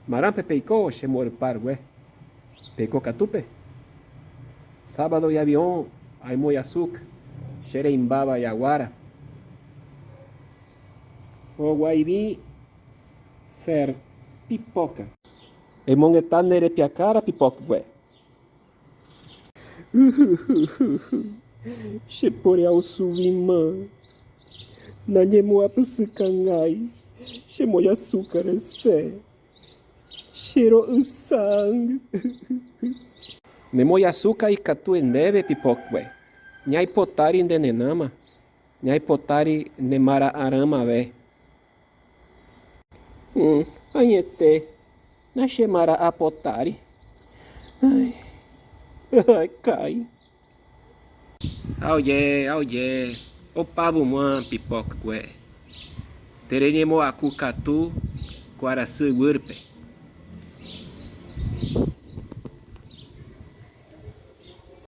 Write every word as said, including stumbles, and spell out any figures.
Marãpe peiko che mbo'erypa rugue? Peiko katúpe? Sábado javi'o aimo'ã asúka, che reimbáva jaguára. Oguaivi ser Pipoka. Emongeta ne rembiakára Pipokgue. Che poriausuvima. Nañemoapysykangái. Che mo'ã asúka resẽ. Che ro'ysã. Ne mo'ã asúka ikatu ndéve Pipokgue. Ñaipotári nde nenãma. Ñaipotári ne mara'arãmave. Mm, añete, nachemara'apotári. Ay, akái. Aoje, aoje, opavumua Pipokgue. Tereñemoaku katu ko arasy guýpe.